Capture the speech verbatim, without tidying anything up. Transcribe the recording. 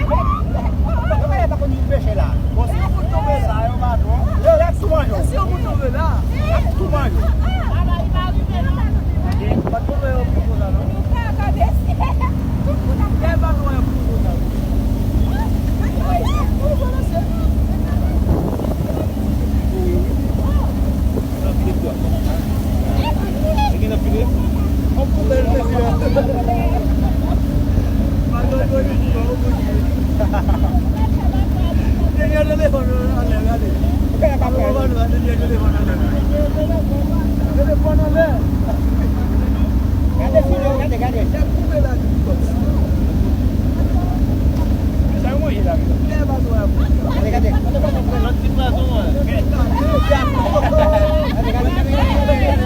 Yo pa konn vin peche la. Bon, si yon moun tonbe la, yo pa twò. Yo, y ap tou manje w. Si yon moun tonbe la, y ap tou manje w. Pa t konn wè yon moun konsa, non. Gade pa nou wè yon moun konsa. Gade file yo, gade, gade. Sa yo manje la menm. Gade, gade. Lòt ti pwason an. Gade, gade. Gade, gade.